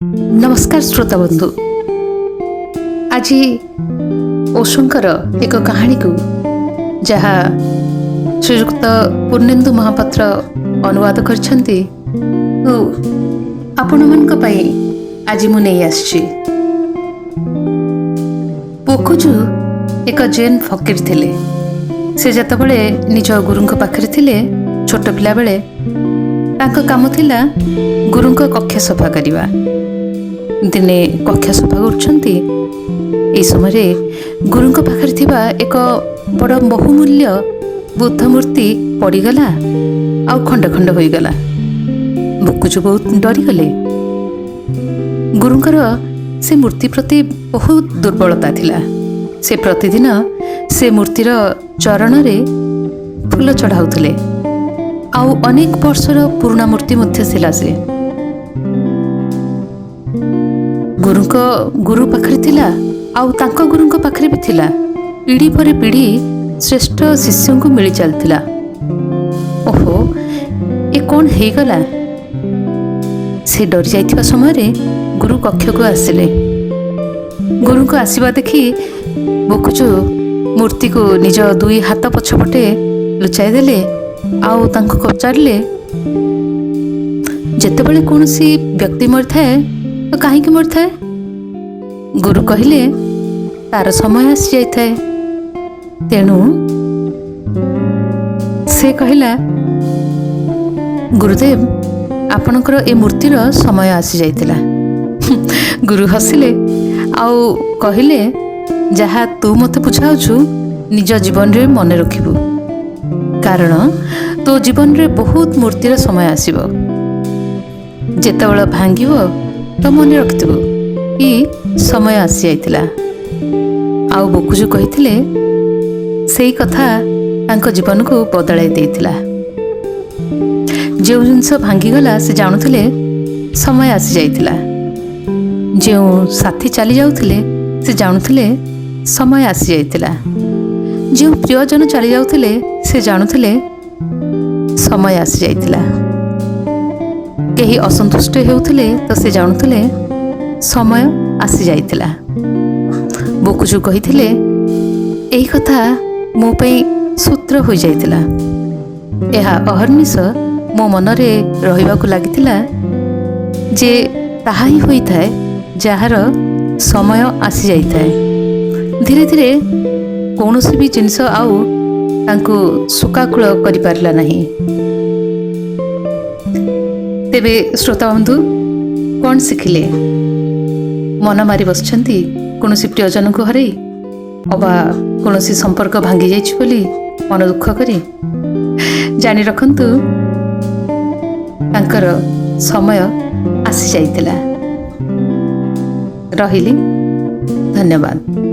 ନମସ୍କାର ଶ୍ରୋତା ବନ୍ଧୁ, ଆଜି ଓଶୋଙ୍କର ଏକ କାହାଣୀକୁ, ଯାହା ଶ୍ରୀଯୁକ୍ତ ପୂର୍ଣ୍ଣେନ୍ଦୁ ମହାପାତ୍ର ଅନୁବାଦ କରିଛନ୍ତି, ଓ ଆପଣମାନଙ୍କ ପାଇଁ ଆଜି ମୁଁ ନେଇ ଆସିଛି। ବୋକୁଜୁ ଏକ ଜେନ୍ ଫକୀର ଥିଲେ। ସେ ଯେତେବେଳେ ନିଜ ଗୁରୁଙ୍କ ପାଖରେ ଥିଲେ ଛୋଟ ପିଲାବେଳେ, ତାଙ୍କ କାମ ଥିଲା ଗୁରୁଙ୍କ କକ୍ଷ ସଫା କରିବା। ଦିନେ କକ୍ଷ ସଫା କରୁଛନ୍ତି, ଏହି ସମୟରେ ଗୁରୁଙ୍କ ପାଖରେ ଥିବା ଏକ ବଡ଼ ବହୁମୂଲ୍ୟ ବୁଦ୍ଧ ମୂର୍ତ୍ତି ପଡ଼ିଗଲା ଆଉ ଖଣ୍ଡ ଖଣ୍ଡ ହୋଇଗଲା। ବୋକୁଜୁ ବହୁତ ଡରିଗଲେ। ଗୁରୁଙ୍କର ସେ ମୂର୍ତ୍ତି ପ୍ରତି ବହୁତ ଦୁର୍ବଳତା ଥିଲା। ସେ ପ୍ରତିଦିନ ସେ ମୂର୍ତ୍ତିର ଚରଣରେ ଫୁଲ ଚଢ଼ାଉଥିଲେ ଆଉ ଅନେକ ବର୍ଷର ପୁରୁଣା ମୂର୍ତ୍ତି ମଧ୍ୟ ଥିଲା। ସେ ଗୁରୁଙ୍କ ଗୁରୁ ପାଖରେ ଥିଲା ଆଉ ତାଙ୍କ ଗୁରୁଙ୍କ ପାଖରେ ବି ଥିଲା। ପିଢ଼ି ପରେ ପିଢ଼ି ଶ୍ରେଷ୍ଠ ଶିଷ୍ୟଙ୍କୁ ମିଳି ଚାଲିଥିଲା। ଓହୋ, ଏ କ'ଣ ହେଇଗଲା? ସେ ଡରି ଯାଇଥିବା ସମୟରେ ଗୁରୁ କକ୍ଷକୁ ଆସିଲେ। ଗୁରୁଙ୍କୁ ଆସିବା ଦେଖି ବୋକୁଜୁ ମୂର୍ତ୍ତିକୁ ନିଜ ଦୁଇ ହାତ ପଛପଟେ ଲୁଚାଇ ଦେଲେ ଆଉ ତାଙ୍କୁ ପଚାରିଲେ, ଯେତେବେଳେ କୌଣସି ବ୍ୟକ୍ତି ମରିଥାଏ ତ କାହିଁକି ମରିଥାଏ? ଗୁରୁ କହିଲେ, ତାର ସମୟ ଆସିଯାଇଥାଏ। ତେଣୁ ସେ କହିଲା, ଗୁରୁଦେବ, ଆପଣଙ୍କର ଏ ମୂର୍ତ୍ତିର ସମୟ ଆସିଯାଇଥିଲା। ଗୁରୁ ହସିଲେ ଆଉ କହିଲେ, ଯାହା ତୁ ମୋତେ ବୁଝାଉଛୁ ନିଜ ଜୀବନରେ ମନେ ରଖିବୁ, କାରଣ ତୋ ଜୀବନରେ ବହୁତ ମୂର୍ତ୍ତିର ସମୟ ଆସିବ। ଯେତେବେଳେ ଭାଙ୍ଗିବ ତ ମନେ ରଖିଥିବୁ କି ସମୟ ଆସିଯାଇଥିଲା। ଆଉ ବୋକୁଜୁ କହିଥିଲେ, ସେଇ କଥା ତାଙ୍କ ଜୀବନକୁ ବଦଳାଇ ଦେଇଥିଲା। ଯେଉଁ ଜିନିଷ ଭାଙ୍ଗିଗଲା ସେ ଜାଣୁଥିଲେ ସମୟ ଆସିଯାଇଥିଲା। ଯେଉଁ ସାଥୀ ଚାଲି ଯାଉଥିଲେ ସେ ଜାଣୁଥିଲେ ସମୟ ଆସିଯାଇଥିଲା। ଯେଉଁ ପ୍ରିୟଜନ ଚାଲି ଯାଉଥିଲେ ସେ ଜାଣୁଥିଲେ ସମୟ ଆସିଯାଇଥିଲା। କେହି ଅସନ୍ତୁଷ୍ଟ ହେଉଥିଲେ ତ ସେ ଜାଣୁଥିଲେ ସମୟ ଆସିଯାଇଥିଲା। ବୋକୁଜୁ କହିଥିଲେ, ଏହି କଥା ମୋ ପାଇଁ ସୂତ୍ର ହୋଇଯାଇଥିଲା। ଏହା ଅହର୍ନିଶ ମୋ ମନରେ ରହିବାକୁ ଲାଗିଥିଲା ଯେ ତାହା ହିଁ ହୋଇଥାଏ ଯାହାର ସମୟ ଆସିଯାଇଥାଏ। ଧୀରେ ଧୀରେ କୌଣସି ବି ଜିନିଷ ଆଉ ତାଙ୍କୁ ଶୋକାକୁଳ କରିପାରିଲା ନାହିଁ। ତେବେ ଶ୍ରୋତା ବନ୍ଧୁ, କ'ଣ ଶିଖିଲେ? ମନ ମାରି ବସିଛନ୍ତି କୌଣସି ପ୍ରିୟଜନଙ୍କୁ ହରାଇ, ଅବା କୌଣସି ସମ୍ପର୍କ ଭାଙ୍ଗି ଯାଇଛି ବୋଲି ମନ ଦୁଃଖ କରି, ଜାଣି ରଖନ୍ତୁ ତାଙ୍କର ସମୟ ଆସିଯାଇଥିଲା। ରହିଲି, ଧନ୍ୟବାଦ।